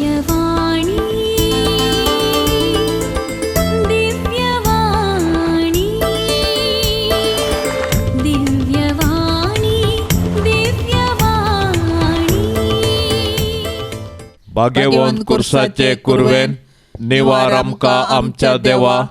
दिव्यवाणी दिव्यवाणी दिव्यवाणी दिव्यवाणी. भाग्यवंत कुर्साचे कुरवेन निवार आमकां आमच्या देवा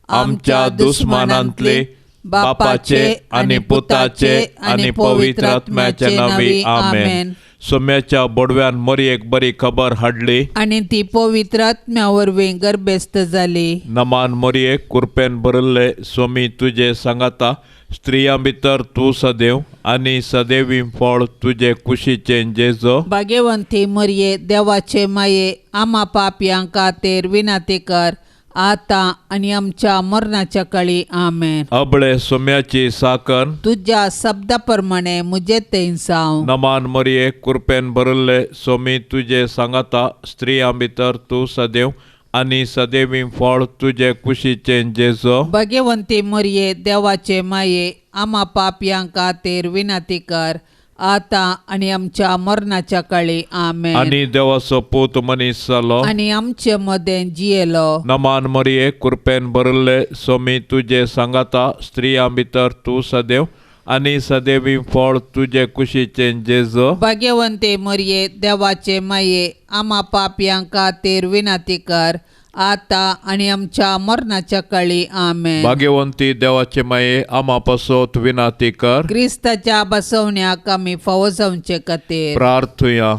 आमच्या दुस्मानांतले बापाचे आनी पुताचे आनी पवित्र आत्म्याचे नांवी आमेन. सोम्याच्या बोडव्यान मोरयेक बरी खबर हाडली आनी ती पवित्र आत्म्या वरवीं गर्भेस्त जाली. नमान मोरयेक कुरपेन भरिल्ले सोमी तुजे सांगाता, स्त्रियां भितर तूं सदैव आनी सदैवी फळ तुजे कुशीचें जेजो. भाग्यवंती मरये देवाचे माये, आमा पापयां खातीर विनंती कर आतां आनी आमच्या मरणाच्या काळी. आमेन. अबळे सोम्याची साकन तुज्या शब्दा प्रमाणे मुजे थंय जावं. नमान मरये कुरपेन भरिल्ले सोमी तुजे सांगाता, स्त्रियां भितर तूं सदैव आनी सदैवी फळ तुजे कुशीचें जेजो. भाग्यवंती मरये देवाचे माये, आमा पापयां खातीर विनंती कर आतां आनी आमच्या मरणाच्या काळी. आमेन. आनी देवाचो पूत मनीस जालो आनी आमचे मदें जियेलो. नमान मरये कुरपेन भरिल्ले सोमी तुजे सांगाता, स्त्रियां भितर तूं सदैव आनी सदैवी फळ तुजे कुशीचें जेजो. भाग्यवंती मरये देवाचे माये, आमा पापयां खातीर विनंती कर आतां आनी आमच्या मरणाच्या काळी. आमेन. भाग्यवंती देवाचे माये, आमा पासत विनंती कर. क्रिस्ताच्या बसवण्याक आमी फावो जावचे खातीर प्रार्थुया.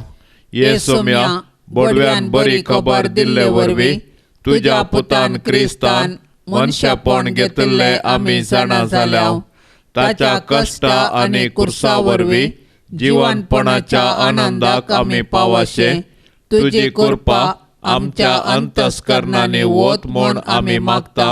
ये सोम्या बोडव्यान बरी खबर दिल्ले वरवीं तुज्या पुतान क्रिस्तान मनशापण घेतिल्लें आमी जाणा जाल्या. ताच्या कश्टा आनी कुर्सा वरवीं जिवनपणाच्या आनंदाक आमी पावाशे तुजी कृपा आमच्या अंतस्करणांनी वत म्हूण आमी मागता.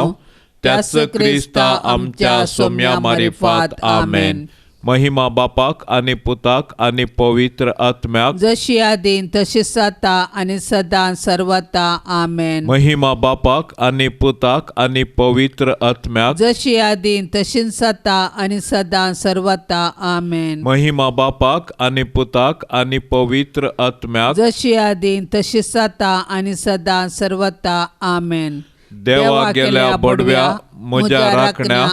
त्याच क्रिस्ता आमच्या सोम्या मारिफात. आमेन. महिमा बापाक आनी पुताक आनी पवित्र आत्म्याक, जशी आदीं तशी आतां आनी सदां सर्वता. आमेन. महिमा बापाक आनी पुताक आनी पवित्र आत्म्याक, जशी आदीं तशीच आतां आनी सदां सर्वता. आमेन. महिमा बापाक आनी पुताक आनी पवित्र आत्म्याक, जशी आदीं तशीच आतां आनी सदां सर्वता. आमेन. देवा गेल्या बडव्या म्हज्या राखण्या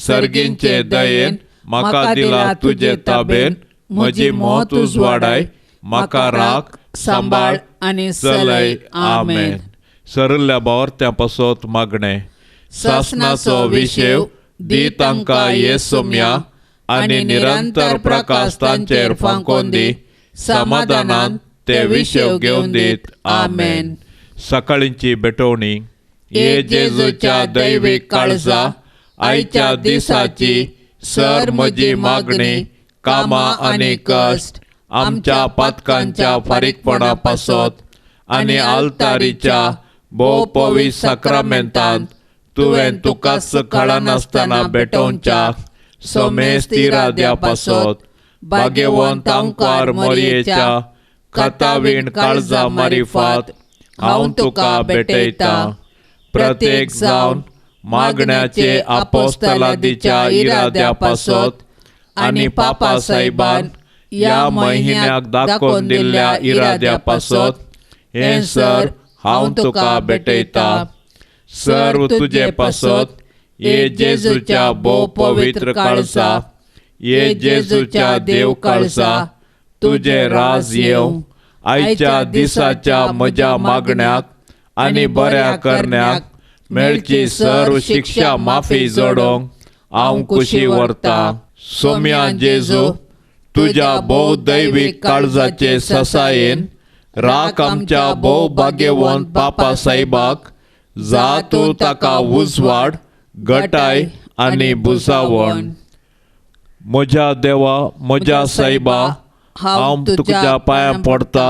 सर्गींचे दयेन म्हाका दिला तुजे ताबेन, म्हजी मौत उजवाडाय, म्हाका राख सांबाळ आनी चलय. आमेन. सरल्या बावर्त्यां पासत मागणें. सासणाचो विशेव दी तांकां ये सोम्या आनी निरंतर प्रकाश तांचेर फांकोवन दी, समाधानान ते विशेव घेवन दीत. आमेन. सकाळींची भेटवणी. ये जेजूच्या दैवीक काळजा, आयच्या दिसाची सर म्हजी मागणी, कामां आनी कश्ट आमच्या पातकांच्या फारीकपणा पासत आनी आल्तारीच्या भोव पवित्र साक्रामेंतांत तुवें तुकाच कळनासतना भेटोवच्या समेस्त इराद्या पासत भाग्यवंत आंकवार मोरयेच्या खातावीण काळजा मारिफात हांव तुका भेटयतां. प्रत्येक जावन मागण्याचे आपोस्तलादीच्या इराद्या पासत आनी पापा साहेबान ह्या म्हयन्याक दाखोवन दिल्ल्या इराद्या पासत हें सर हांव तुका भेटयतां. सर्व तुजे पासत ये जेजूच्या भोव पवित्र काळजा, ये जेजूच्या देव काळजा, तुजें राज येवं. आयच्या दिसाच्या म्हज्या मागण्याक आनी बऱ्या करण्याक मेळची सर्व शिक्षा माफी जोडोवंक हांव खुशी व्हरतां. सोम्या जेजू, तुज्या भोव दैवीक काळजाचे ससायेन राख आमच्या भोव भाग्यवंत पापा साहेबाक, जा तूं ताका उजवाड, गटाय आनी भुजावण. म्हज्या देवा, म्हज्या सायबा, हांव तुज्या पांयां पडटा,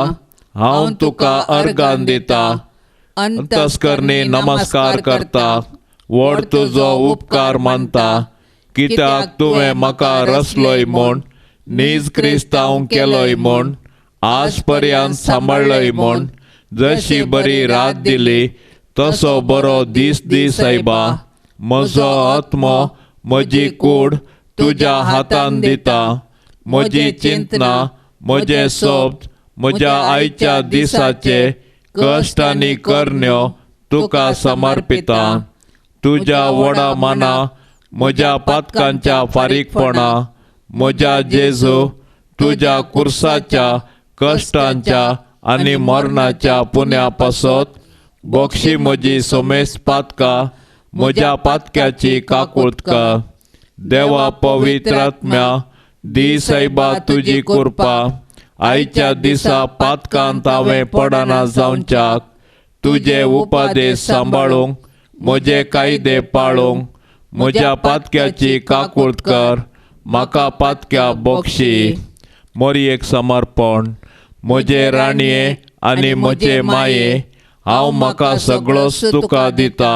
हांव तुका अर्गान दिता, अंतस्करणी नमस्कार करता, व्हड तुजो उपकार मानता, कित्याक तुवें म्हाका रचलोय म्हूण, नीज क्रिस्तांव केलोय म्हूण, आज पर्यंत सांबाळ्ळोय म्हूण, जशी बरी रात दिली तसो बरो दीस दी सायबा. म्हजो आत्मो, म्हजी कूड तुज्या हातान दिता, म्हजी चिंतना, म्हजें सोब्त, म्हज्या आयच्या दिसाचे कश्ट आनी करण्यो तुका समर्पिता. तुज्या व्हडा मना म्हज्या पातकांच्या फारीकपणा म्हज्या जेजू तुज्या कुर्साच्या कश्टांच्या आनी मरणाच्या पुण्या पासत बक्षी म्हजी समेस्त पातकां म्हज्या पातक्याची काकूळत कर. देवा पवित्रात्म्या दी सायबा तुजी कृपा आयच्या दिसा पातकांत हांवें पडना जावच्याक तुजे उपदेश सांबाळूंक म्हजे कायदे पाळूंक म्हज्या पातक्याची काकूळत कर. म्हाका पातक्या बक्षी. मोरयेक समर्पण. म्हजे राणये आनी म्हजे माये हांव म्हाका सगळोच तुका दिता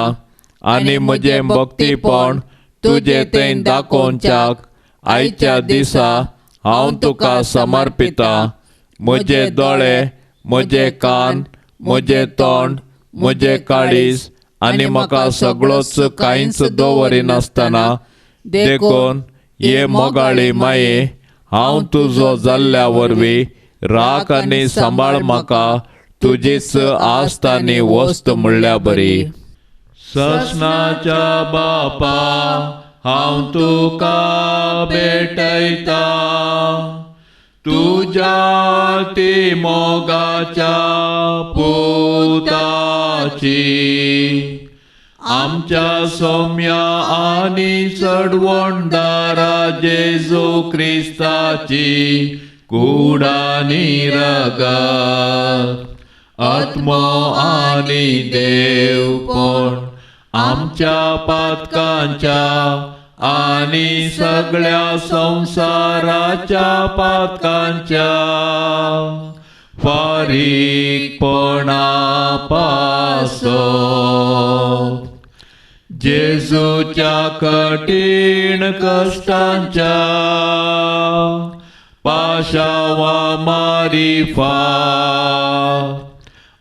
आनी म्हजें भक्तीपण तुजे थंय दाखोवच्याक आयच्या दिसा हांव तुका समर्पिता. म्हजे दोळे म्हजे कान म्हजें तोंड म्हजें काळीज आनी म्हाका सगळोच कांयच दवरिनासतना देखून हे मोगाळी माये हांव तुजो जाल्ल्या वरवीं राख आनी सांबाळ म्हाका तुजीच आस्त आनी वस्त म्हणल्या बरी. ससनाच्या बापा हांव तुका भेटयता तुज्या ती मोगाच्या पुताची आमच्या सौम्या आनी चडवणदारा जेजू क्रिस्ताची कूड आनी रगत आत्मो आनी देवपण आमच्या पातकांच्या आनी सगळ्या संवसाराच्या पातकांच्या फारीकपणा पासत जेजूच्या कठीण कश्टांच्या पाशावा मारिफात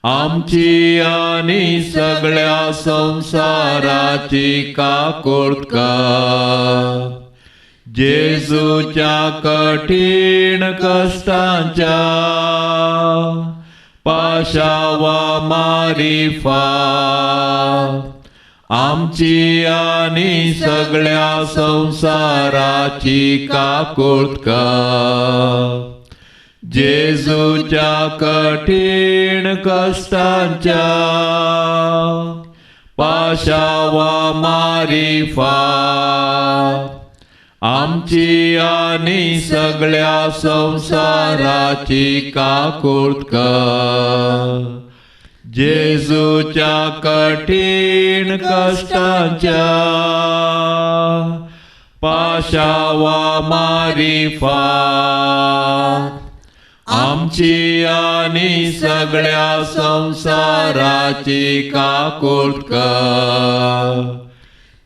आमची आनी सगळ्या संवसाराची काकूळत कर. जेजूच्या कठीण कश्टांच्या पाशावा मारिफात आमची आनी सगळ्या संवसाराची काकूळत कर. जेजूच्या कठीण कश्टांच्या पाशावा मारिफात आमची आनी सगळ्या संवसाराची काकूळत कर. जेजूच्या कठीण कश्टांच्या पाशावा मारिफात आमची आनी सगळ्या संवसाराची काकूळत कर.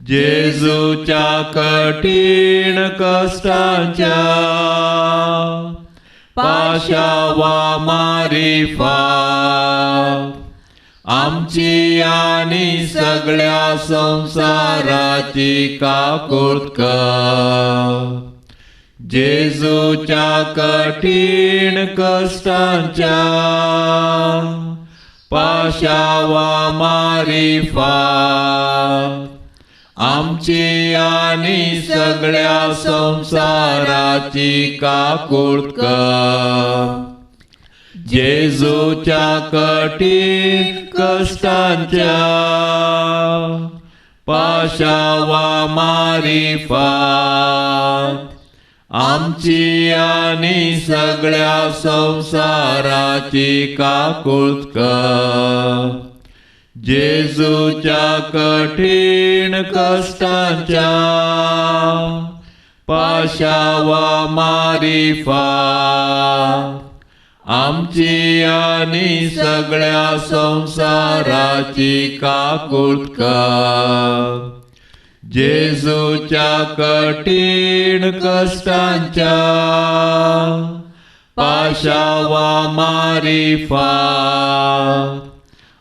जेजूच्या कठीण कश्टांच्या पाशावा मारिफात आमची आनी सगळ्या संवसाराची काकूळत कर. जेजूच्या कठीण कश्टांच्या पाशावा मारिफात आमची आनी सगळ्या संवसाराची काकूळत कर. जेजूच्या कठीण कश्टांच्या पाशावा मारिफात आमची आनी सगळ्या संवसाराची काकूळत कर. जेजूच्या कठीण कश्टांच्या पाशावा मारिफात आमची आनी सगळ्या संवसाराची काकूळत कर. जेजूच्या कठीण कश्टांच्या पाशावा मारिफात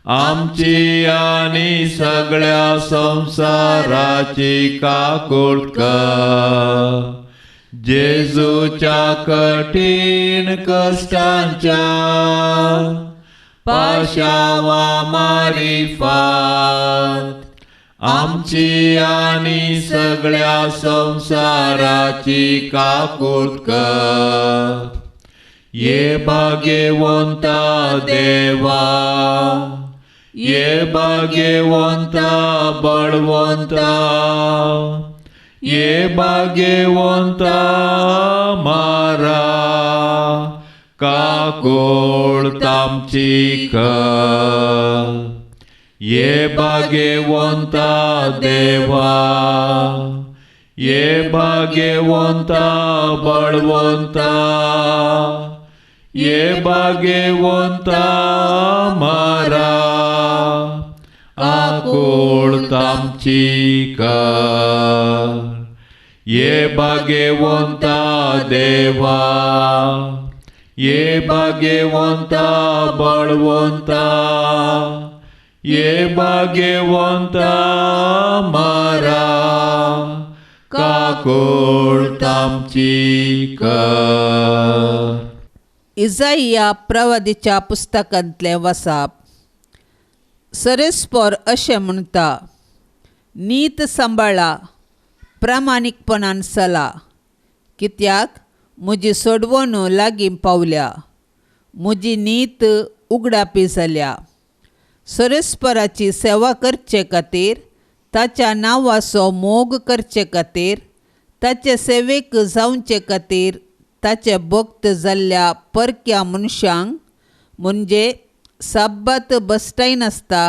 आमची आनी सगळ्या संवसाराची काकूळत कर. जेजूच्या कठीण कश्टांच्या पाशावा मारिफात आमची आनी सगळ्या संवसाराची काकूत कर. ये भाग्यवंता देवा, ये भाग्यवंता बळवंता, ये भाग्यवंता मारा काकूळ तामची कर. ये भाग्यवंता देवा, ये भाग्यवंता बळवंता, ये भाग्यवंता मारा आकूळ तामची कर. ये भाग्यवंता देवा, ये भाग्यवंता बळवंता, ये भाग्यवंता मारा काकूळ तामची कर. इजाइया प्रवादीच्या पुस्तकांतलें वसाप. सरेस्पोर अशें म्हणटा, नीत सांबाळा, प्रामाणीकपणान चला, कित्याक म्हजी सोडवण लागीं पावल्या, म्हजी नीत उगडापी जाल्या. सरेस्पराची सेवा करचे खातीर, ताच्या नांवाचो मोग करचे खातीर, ताचे सेवेक जावचे खातीर ताचे भक्त जाल्ल्या परक्या मनशांक म्हणजे साब्बात बसतायनासता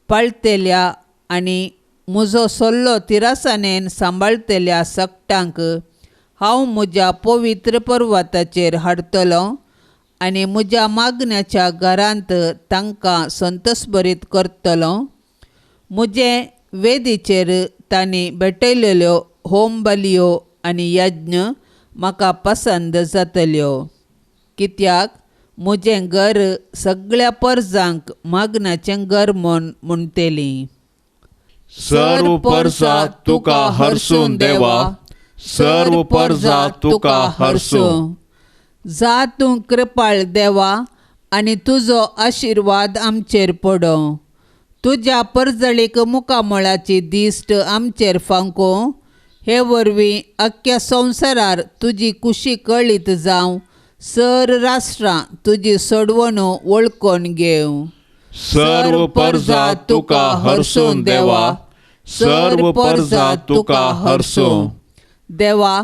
पाळतेल्या आनी म्हजो सल्लो तिरासानेन सांबाळतेल्या सगटांक हांव म्हज्या पवित्र पर्वताचेर हाडटलो आनी म्हज्या मागण्याच्या घरांत तांकां संतोषभरीत करतलो. म्हजे वेदीचेर तांणी भेटयलेल्यो होम बलयो आनी यज्ञ म्हाका पसंद जातल्यो, कित्याक म्हजें घर सगळ्या परजांक मागण्याचें घर म्हूण म्हणटलीं. सर्व परजा तुका हरसून देवा, सर्व परजा तुका हरसून. जा तूं कृपाळ देवा आनी तुजो आशिर्वाद आमचेर पडों. तुज्या परजळीक मुखामळाची दिश्ट आमचेर फांको. हे वरवीं अख्ख्या संवसारार तुजी कुशी कळीत जावं, सर राष्ट्रां तुजी सोडवण वळखून घेवं. सर्व परजा तुका हरसून देवा, सर्व परजा तुका हरसून. देवा,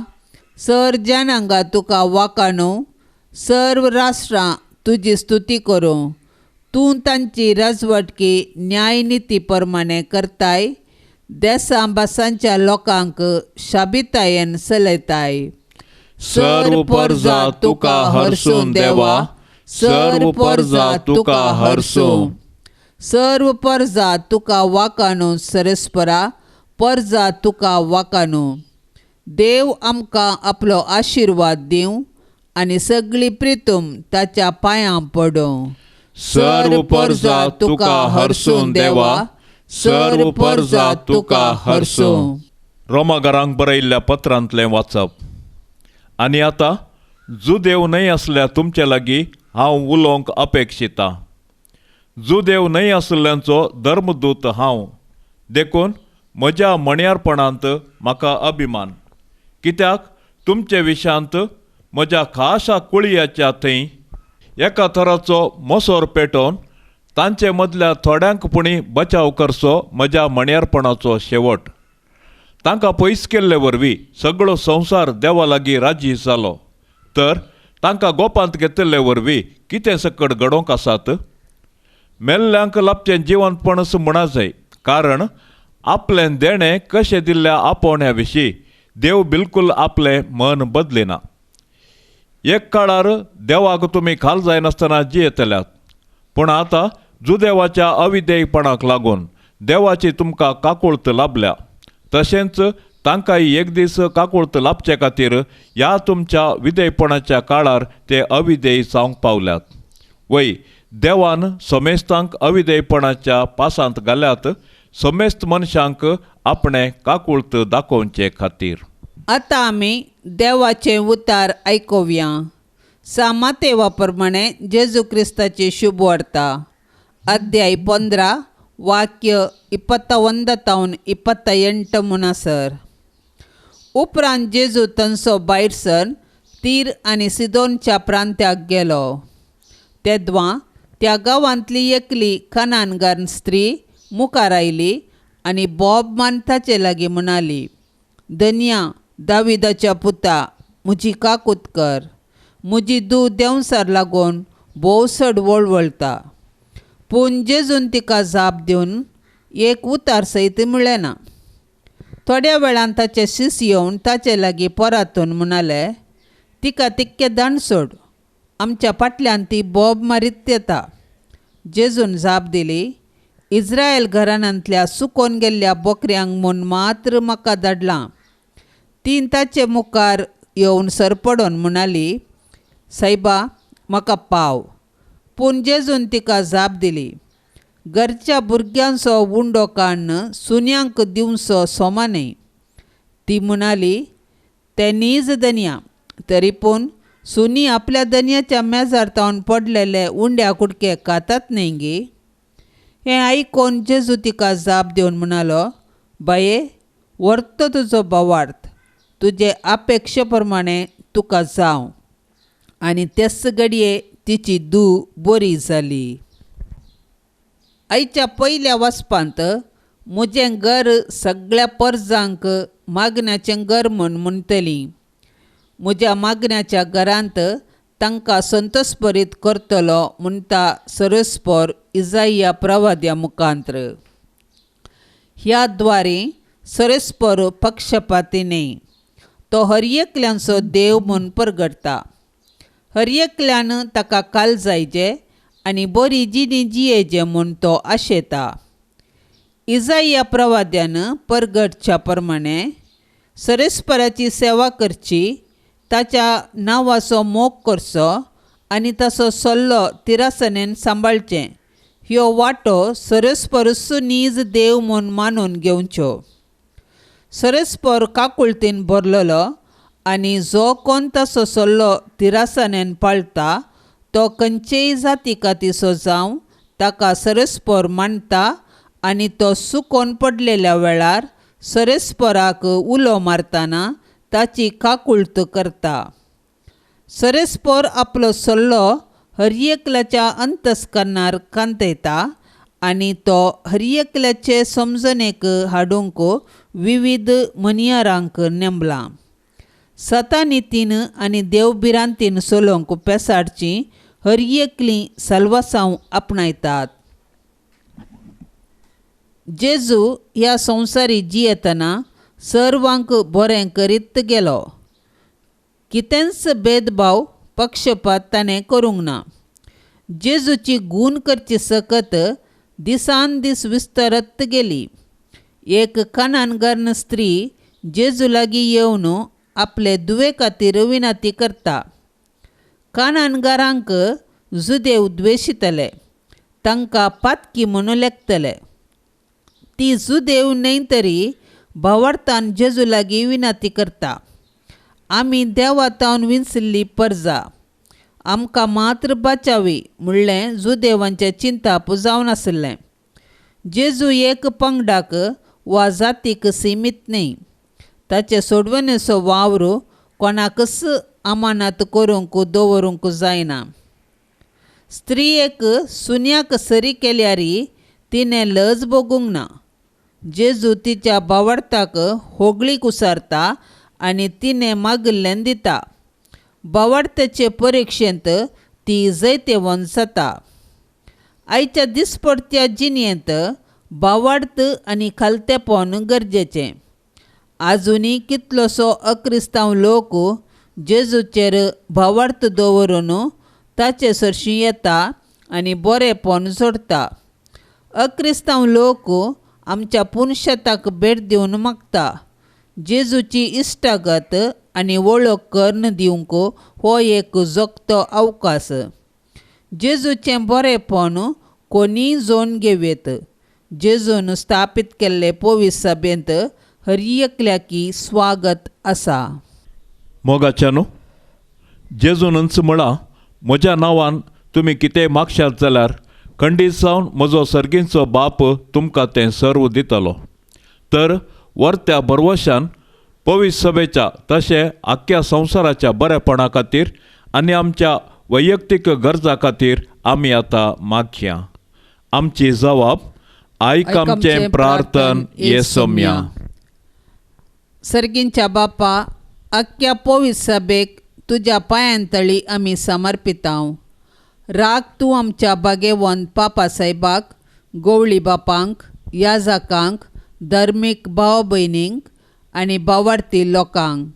सर जनांगा तुका वाकाणू, सर्व राष्ट्रां तुजी स्तुती करूं. तूं तांची राजवटकी न्यायनिती प्रमाणे करताय, देसां भासांच्या लोकांक शाबितायेन चलयताय. सर्व परजा तुका हरसून देवा, सर्व परजा तुका हरसून. सर्व परजा तुका वाकाणू, सरस्परा परजा तुका वाकाणू. देव आमकां आपलो आशिर्वाद दिवं आनी सगळी प्रितूम ताच्या पांयां पडूं. सर्व परजा तुका हरसून देवा, सर्व परजा तुका हरसून. रोमागारांक बरयल्ल्या पत्रांतलें वाचप. आनी आतां जुदेव न्हय आसल्या तुमचे लागीं हांव उलोवंक अपेक्षिता. जुदेव न्हय आसल्ल्यांचो धर्मदूत हांव, देखून म्हज्या मणयारपणांत म्हाका अभिमान, कित्याक तुमचे विशांत म्हज्या खाशा कुळयाच्या थंय एका थराचो मोसोर पेटोवन तांचे मदल्या थोड्यांक पुणी बचाव करचो म्हज्या मणयारपणाचो शेवट. तांकां पयस केल्ले वरवीं सगळो संवसार देवा लागीं राजी जालो, तर तांकां गोपांत घेतिल्ले वरवीं कितें सकट घडोवंक आसात? मेल्ल्यांक लाबचें जिवनपणस म्हणा जाय, कारण आपलें देणें कशें दिल्ल्या आपोवण्या विशीं देव बिलकुल आपलें मन बदलिना. एक काळार देवाक तुमी खाल जायनासतना जियेतल्यात, पूण आतां जुदेवाच्या अविधेयपणाक लागून देवाची तुमकां काकुळत लाबल्या. तशेंच तांकांय एक दीस काकुळत लाबचे खातीर ह्या तुमच्या विधेयपणाच्या काळार ते अविधेय जावंक पावल्यात. वय, देवान समेस्तांक अविधेयपणाच्या पासांत घाल्यात, समेस्त मनशांक आपणें काकुळत दाखोवचे खातीर. आतां आमी देवाचें उतार आयकुया. सा मातेवा प्रमाणे जेजू क्रिस्ताची शुभ वार्ता अध्याय 15 ವಾಕ್ಯ 21 तावन 28 म्हणसर. उपरांत जेजू थंयसो भायर सर तीर आनी सिदोनच्या प्रांत्याक गेलो. तेद्वां त्या गांवांतली एकली कनानगार स्त्री मुखार आयली आनी बोब मान ताचे लागीं म्हणाली, धनया दाविदाच्या पुता, म्हजी काकूत कर. म्हजी धूव देंवसार लागून भोव चड वळवळटा. पूण जेजून तिका जाप दिवन एक उतार सयत म्हळें ना. थोड्या वेळान ताचे शिस येवन ताचे लागीं परातून म्हणाले, तिका तितकें दाण सोड, आमच्या फाटल्यान ती बोब मारीत येता. जेजून जाप दिली, इज्रायल घराण्यांतल्या सुकोन गेल्ल्या बोकऱ्यांक म्हूण मात्र म्हाका धाडलां. ती ताचे मुखार येवन सरपडून म्हणाली, सायबा म्हाका पाव. पूण जेजून तिका जाप दिली, घरच्या भुरग्यांचो उंडो काडून सुन्यांक दिवचो सोमा न्हय. ती म्हणाली, तें नीज धनया, तरी पूण सुनी आपल्या धनयाच्या मेजार तावन पडलेले उंड्या कुडके खातात न्हय गी. हें आयकून जेजू तिका जाप दिवन म्हणालो, बाये व्हरतो तुजो भावार्थ, तुजे अपेक्षे प्रमाणे तुका जावं. आनी तेच घडये तिची धूव बरी जाली. आयच्या पयल्या वाचपांत म्हजें घर सगळ्या परजांक मागण्याचें घर म्हूण म्हणटली. म्हज्या मागण्याच्या घरांत तांकां संतोषभरीत करतलो म्हणटा सरस्पर इजाइया प्रवाद्या मुखांत्र. ह्या द्वारे सरस्पर पक्षपाती न्हय, तो हर एकल्यांचो देव म्हूण परगटता. हर एकल्यान ताका काल जायचे आनी बरी जिणी जियेचे म्हूण तो आशेता. इजाइया प्रवाद्यान परगटच्या प्रमाणे सरस्पराची सेवा करची, ताच्या नांवाचो मोग करचो आनी ताचो सल्लो तिरासनेन सांबाळचें, ह्यो वाटो सरस्परूच नीज देव म्हूण मानून घेवच्यो. सरस्पर काकुळतीन भरलेलो आनी जो कोण ताचो सल्लो तिरासनेन पाळटा तो खंयचेय जाती कातीचो जावं ताका सरस्पर मानता आनी तो सुकोन पडलेल्या वेळार सरस्पराक उलो मारतना ताची काकुळत करता. सरस्पर आपलो सल्लो हर एकल्याच्या अंतस्करणार कांतयता आनी तो हर एकल्याचे समजणेक हाडूंक विविध मनियारांक नेमलां. सतानितीन आनी देवभिरांतीन चलोवंक पेसाडची हर एकली साल्वासांव आपणायतात. जेजू ह्या संवसारी जियेतना सर्वांक बरें करीत गेलो. कितेंच भेदभाव पक्षपात ताणें करूंक ना. जेजूची गूण करची सकत दिसान दीस विस्तारत गेली. एक कनानगार्न स्त्री जेजू लागीं येवन आपले धुवे खातीर विनंती करता. कनानगारांक जुदेव द्वेशितले, तांकां पातकी म्हणून लेखतले. ती जुदेव न्हय तरी भावार्थान जेजू लागीं विनंती करता, आमी देवा तावन विंचल्ली परजा, आमकां मात्र बाचावी म्हणलें जुदेवांचें चिंताप जावन आशिल्लें. जेजू एक पंगडाक वा जातीक सिमीत न्हय. ताचे सोडवणेचो वावर कोणाकच अमानत करूंक दवरूंक जायना. स्त्रियेक सुन्याक सरी केल्यार तिणें लज भोगूंक ना. जेजू तिच्या भावार्थाक होगळीक उसारता आनी तिणें मागिल्लें दिता. भावार्थाचे परिक्षेंत ती जैतेवंत जाता. आयच्या दिसपडत्या जिणेंत भावार्थ आनी खालतेपण गरजेचें. आजुनूय कितलोसो अक्रिस्तांव लोक जेजूचेर भावार्थ दवरून ताचे सरशीं येता आनी बरेपण जोडटा. अक्रिस्तांव लोक आमच्या पुनशेताक भेट दिवन मागता. जेजूची इश्टागत आनी वळख करून दिवंक हो एक जोगतो अवकाश. जेजूचें बरेपण कोणीय जोडून घेवयेत. जेजून स्थापीत केल्ले पवित्र सभेंत हर एकल्याकी स्वागत आसा. मोगाच्यानो, जेजूनच म्हळां, म्हज्या नांवान तुमी कितेंय मागशात जाल्यार खंडीत जावन म्हजो सर्गींचो बाप तुमकां तें सर्व दितलो. तर वर्त्या भरवशान पवित्र सभेच्या तशें आख्ख्या संवसाराच्या बरेपणा खातीर आनी आमच्या वैयक्तीक गरजा खातीर आमी आतां मागया. आमची जवाब, आयक आमचें प्रार्थन येसोम्या. सर्गींच्या बापा, आख्ख्या पवित्र सभेक तुज्या पांयांतळी आमी समर्पितांव. राग तूं आमच्या भागेवंत पापा साहेबाक, गोवळी बापांक, याजाकांक, धर्मीक भाव भयणींक आनी भावार्थी लोकांक.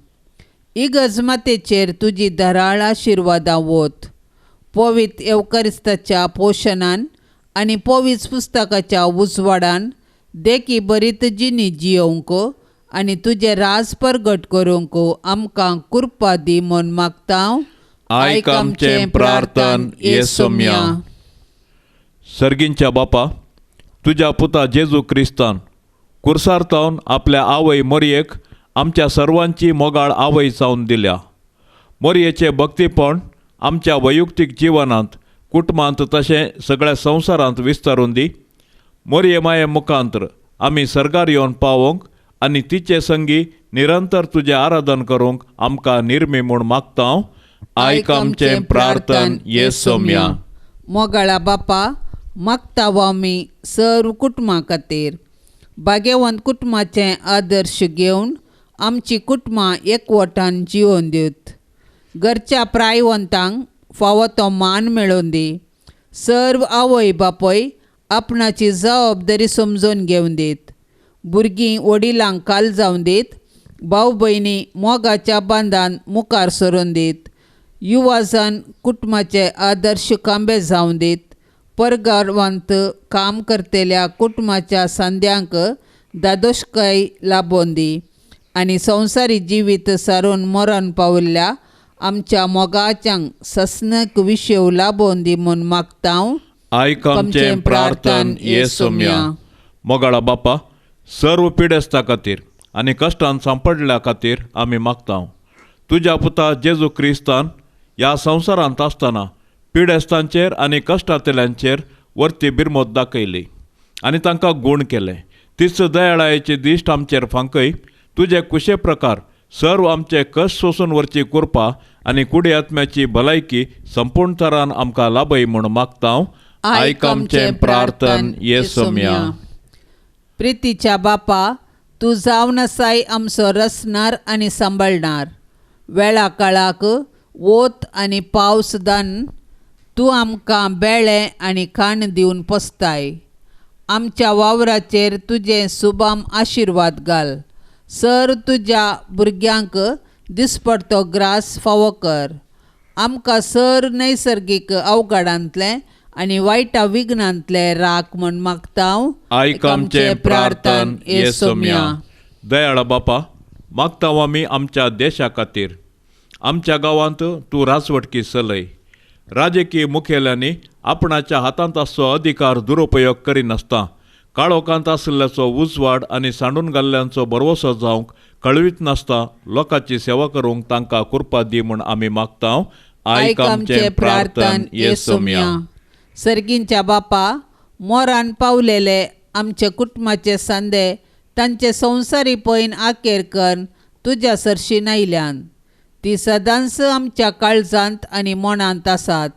इगर्जमातेचेर तुजी धराळ आशिर्वादां वत. पवित्र येवकरिस्ताच्या पोशणान आनी पवित्र पुस्तकाच्या उजवाडान देखी बरीत जिणी जियोवंक आनी तुजें राज परगट करूंक आमकां कृपा दी म्हूण मागता. आयक आमचें प्रार्थन येसोम्या. सर्गींच्या बापा, तुज्या पुता जेजू क्रिस्तान कुर्सार तावन आपल्या आवय मोरयेक आमच्या सर्वांची मोगाळ आवय जावन दिल्या. मोरयेचें भक्तीपण आमच्या वैयक्तीक जिवनांत, कुटुंबांत तशें सगळ्या संवसारांत विस्तारून दी. मोरये माये मुखांतर आमी सर्गार येवन पावोवंक आनी तिचे संगी निरंतर तुजें आराधन करूंक आमकां निर्मी म्हूण मागता. आयक आमचें प्रार्थन येसोम्या. मोगाळा बापा, मागता आमी सर्व कुटुंबा खातीर भाग्यवंत कुटुंबाचें आदर्श घेवन आमची कुटुंबां एकवटान जिवन दित. घरच्या प्रायवंतांक फावो तो मान मेळोवन दी. सर्व आवय बापूय आपणाची जबाबदारी समजून घेवन दीत. भुरगीं वडिलांक काल जावन दीत. भाव भयणी मोगाच्या बांदान मुखार सरून दीत. युवाजन कुटुंबाचे आदर्श खांबे जावन दीत. परगांवांत काम करतल्या कुटुंबाच्या सांद्यांक दादोशकाय लाबोवन दी आनी संवसारी जिवीत सारून मरण पाविल्ल्या आमच्या मोगाच्यांक सस्नक विशेव लाबोवन दी म्हूण मागता. आयक आमचें प्रार्थन येसोम्या. मोगाळा बापा, सर्व पिडेस्ता खातीर आनी कश्टान सांपडल्या खातीर आमी मागता. तुज्या पुता जेजू क्रिस्तान ह्या संवसारांत आसतना पिडेस्तांचेर आनी कश्टांतल्यांचेर वर्ती बिरमोत दाखयली आनी तांकां गूण केलें. तीच दयाळायेची दिश्ट आमचेर फांकय. तुजे कुशे प्रकार सर्व आमचे कश्ट सोसून व्हरची कृपा आनी कुडी आत्म्याची भलायकी संपूर्ण तरान आमकां लाभय म्हूण मागता. आयक आमचें प्रार्थन येसोम्या. प्रितीच्या बापा, तूं जावन आसाय आमचो रचणार आनी सांबाळणार. वेळा काळाक वोत आनी पावस दान तूं आमकां बेळें आनी खाण दिवन पोसताय. आमच्या वावराचेर तुजें सुबाम आशिर्वाद घाल. सर तुज्या भुरग्यांक दिसपडतो ग्रास फावो कर. आमकां सर नैसर्गीक अवघडांतलें आनी वायटा विघ्नांतलें राख म्हूण मागता. आयक आमचें प्रार्थन येसोम्या. दयाळा बापा, मागता आमी आमच्या देशा खातीर. आमच्या गांवांत तूं राजवटकी चलय. राजकीय मुखेल्यांनी आपणाच्या हातांत आसचो अधिकार दुरुपयोग करिनासतना काळोखांत आशिल्ल्याचो उजवाड आनी सांडून घाल्ल्यांचो भरवसो जावंक कळवीत नासता लोकांची सेवा करूंक तांकां कृपा दी म्हूण आमी मागता. आयक आमचें प्रार्थन येसोम्या. सर्गींच्या बापा, मोरान पावलेले आमचे कुटुंबाचे सांदे तांचे संवसारी पयन आकेर करून तुज्या सरशी आयल्यान. ती सदांच आमच्या काळजांत आनी मनांत आसात.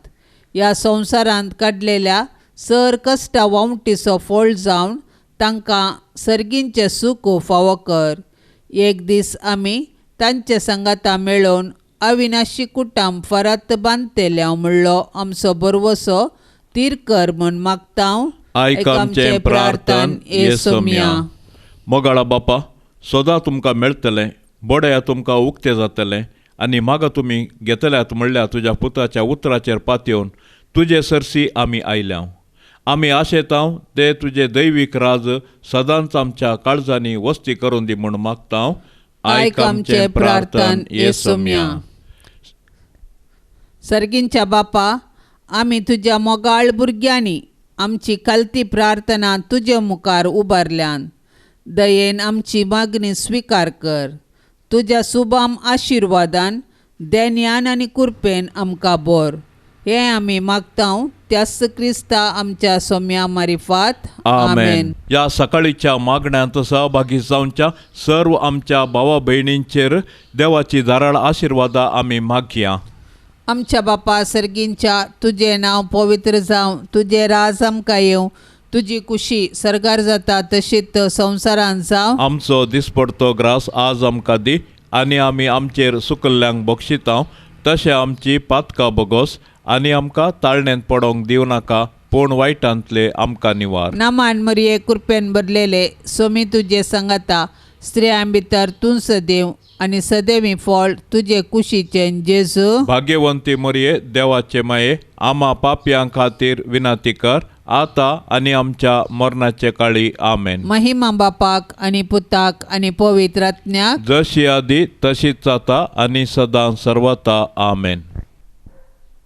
ह्या संवसारांत काडलेल्या सर कश्टा वावटीचो फोळ जावन तांकां सर्गींचें सूख फावो कर. एक दीस आमी तांचे सांगाता मेळोवन अविनाशी कुटाम फरत बांदतल्या म्हणलो आमचो भरवसो तीर कर म्हूण मागता. आयक आमचें प्रार्थन येसोम्या. मोगाळा बापा, सदां तुमकां मेळटलें, बोडया तुमकां उक्तें जातलें आनी मागा तुमी घेतल्यात म्हणल्यार तुज्या पुताच्या उतराचेर पातयेवन तुजे सरशी आमी आयल्या. आमी आशेतांव ते तुजे दैवीक राज सदांच आमच्या काळजांनी वस्ती करून दी म्हूण मागता. आयक आमचें प्रार्थन येसोम्या. सर्गींच्या बापा, आमी तुज्या मोगाळ भुरग्यांनी आमची खालती प्रार्थना तुजे मुखार उबारल्यान. दयेन आमची मागणी स्विकार कर. तुज्या सुबाम आशिर्वादान देन्यान आनी कुरपेन आमकां बोर. हें आमी मागता त्याच क्रिस्ता आमच्या सोम्या मारिफात. आमेन. ह्या सकाळीच्या मागण्यांत सहभागी जावच्या सर्व आमच्या भावा भयणींचेर देवाची धाराळ आशिर्वादा आमी मागया. आमच्या बापा सर्गींच्या, तुजें नांव पवित्र जावं, तुजें राज आमकां येवं, तुजी कुशी सर्गार जाता तशीच संवसारांत जावं. आमचो दिसपडतो ग्रास आज आमकां दी आनी आमी आमचेर सुकल्ल्यांक बक्षिता तशें आमची पातकां बोगोस आनी आमकां ताळण्यांत पडोंक दिवं नाका, पूण वायटांतले आमकां निवार. नामान मरिये, कृपेन भरलेले, सोमी तुजे सांगाता, स्त्रियां भितर तूं सदैव आनी सदैवी फळ तुजे कुशीचें जेजू. भाग्यवंती मरिये, देवाचे माये, आमा पापयां खातीर विनंती कर आतां आनी आमच्या मरणाचे काळी. आमेन. महिमा बापाक आनी पुताक आनी पवित्र आत्म्याक, जशी आदी तशीच जाता आनी सदां सर्वता. आमेन.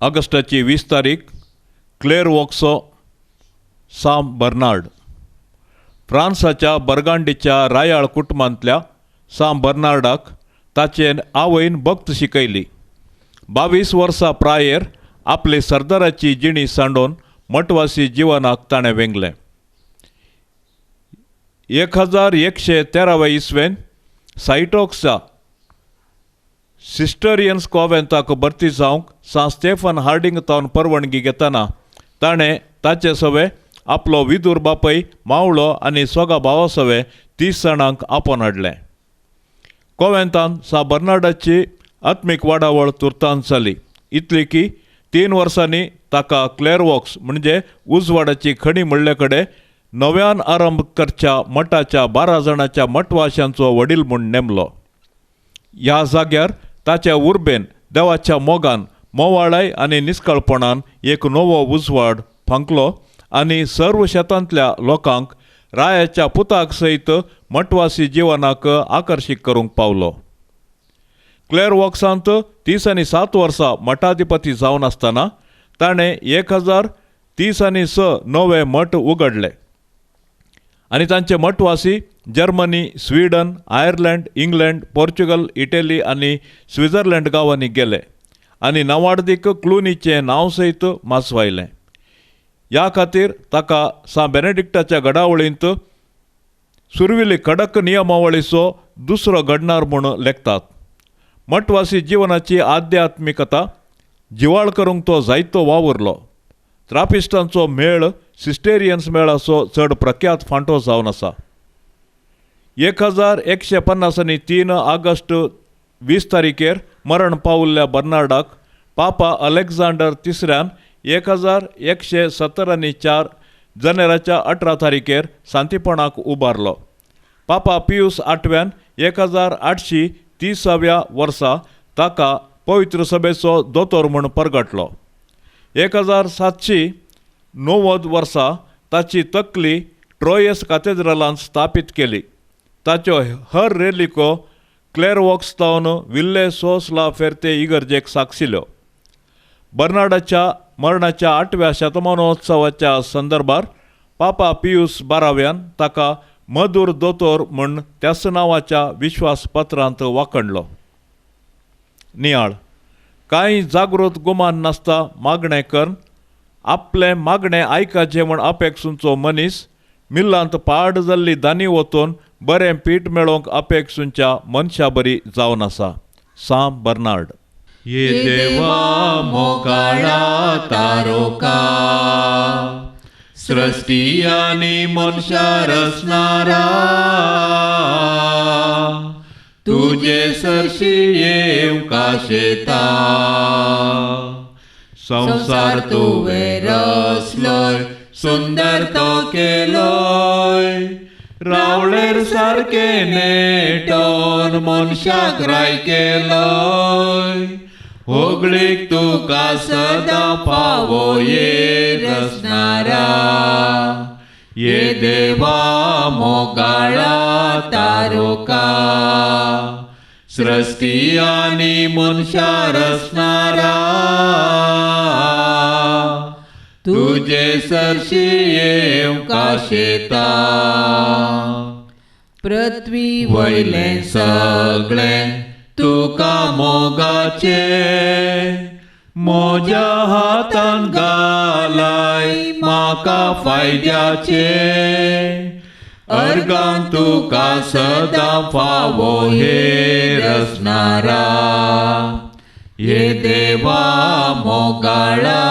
ऑगस्टाची 20 तारीख, क्लेरवॉक्सो साम बर्नार्ड. फ्रांसाच्या बर्गांडीच्या रायाळ कुटुंबांतल्या साम बर्नार्डाक ताचे आवयन भक्त शिकयली. 22 वर्सां प्रायेर आपले सरदाराची जिणी सांडोवन मठवासी जिवनाक ताणें वेंगलें. 1113 इसवेन सायटोक्सा सिस्टरियन्स कॉवेंताक भरती जावंक सांत स्टेफन हार्डिंग तावन परवानगी घेतना ताणें ताचे सवे आपलो विदूर बापय, मावळो आनी सोगा भावा सवे 30 जाणांक आपोवन हाडलें. कॉवेंतान सा बर्नार्डाची आत्मीक वाडावळ तुर्तान जाली, इतली की 3 वर्सांनी ताका क्लेरवॉक्स म्हणजे उजवाडाची खणी म्हणले कडेन नव्यान आरंभ करच्या मठाच्या 12 जाणांच्या मठवाशांचो वडील म्हूण नेमलो. ह्या जाग्यार ताच्या उर्बेन, देवाच्या मोगान, मोवाळाय आनी निस्कळपणान एक नवो उजवाड फांकलो आनी सर्व शेतांतल्या लोकांक रायाच्या पुताक सयत मठवासी जिवनाक आकर्शीत करूंक पावलो. क्लेरवॉक्सांत 37 वर्सां मठाधिपती जावन आसतना ताणें 1036 नवे मठ उगडले आनी तांचे मठवासी Germany, Sweden, Ireland, England, Portugal, Italy आनी स्वित्झर्लंड गांवांनी गेले आनी नावाडदीक क्लुनीचें नांव सयत मासवायलें. ह्या खातीर ताका सा बेनेडिक्टाच्या घडावळींत सुरविली कडक नियमावळीचो दुसरो घडणार म्हूण लेखतात. मठवासी जिवनाची आध्यात्मिकता जिवाळ करूंक तो जायतो वावुरलो. त्रापिस्टांचो मेळ सिस्टेरियन्स मेळाचो चड प्रख्यात फांटो जावन आसा. 1153 ऑगस्ट 20 तारखेर मरण पावल्ल्या बर्नार्डाक पापा अलेक्झांडर तिसऱ्यान 1174 जानेराच्या 18 तारखेर सांतीपणाक उबारलो. पापा पियूस आठव्यान 1830व्या वर्सा ताका पवित्र सभेचो दोतोर म्हूण परगटलो. 1790 वर्सा ताची तकली ट्रोयस कातेद्रालांत स्थापीत केली. ताच्यो हर रेलिको क्लेरवॉक्स तावन विल्ले सोस ला फेर्ते इगर्जेक साक्षिल्यो. बर्नार्डाच्या मरणाच्या 8व्या शतमानोत्सवाच्या संदर्भार पापा पियूस 12व्यान ताका मधुर दोतोर म्हूण त्याच नांवाच्या विश्वासपत्रांत वाखणलो. नियाळ कांय जागृत गुमान नासता मागणें करून आपलें मागणें आयकाचें म्हूण अपेक्षुंचो मनीस मिल्लांत पाड जाल्ली दानी वतून बरें पीठ मेळोवंक अपेक्षुंच्या मनशा बरी जावन आसा. साम बर्नार्ड. ये देवा मोगाळा तारोका, सृष्टी आनी मनशा रचणारा, तुजे सरशी येवंक शेता, संवसार तुवें रचलोय, सुंदर तो केलोय, रावळेर सारकें नेटोन मनशाक राय केलोय, होगळीक तुका सदां फावो ये रचणारा, ये देवा मोगाळा तारोका, सृष्टी आनी मनशा रचणारा, तुजे सरशी येवंक शेता, पृथ्वी वयलें सगळें तुका मोगाचे म्हज्या हातान घालाय म्हाका फायद्याचे अर्गान तुका सदां फावो हे रसणारा हे देवा मोगाळा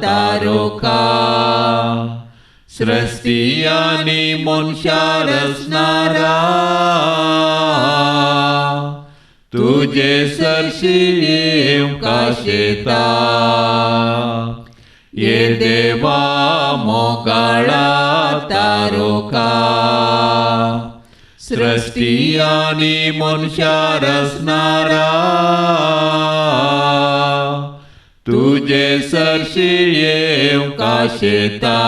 तारोका सृष्टी आनी मनशा रचणारा तुजे सरशी येवंक शेता ये देवा मोगाळा तारोका सृष्टी आनी मनशा रचणारा तुजे सरशी येवंक शेता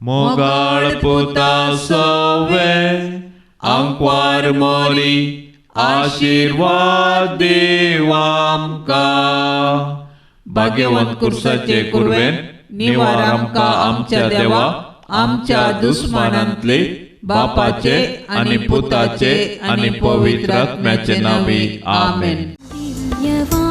मोगाळ पुता सवे आंकवार मोरी आशिर्वाद देव आमकां भाग्यवंत कुर्साचे कुर्वेन निवार आमकां आमच्या देवा आमच्या दुस्मानांतले बापाचे आनी पुताचे आनी पवित्र आत्म्याचे नांवी आमेन. दिव्यवाणी.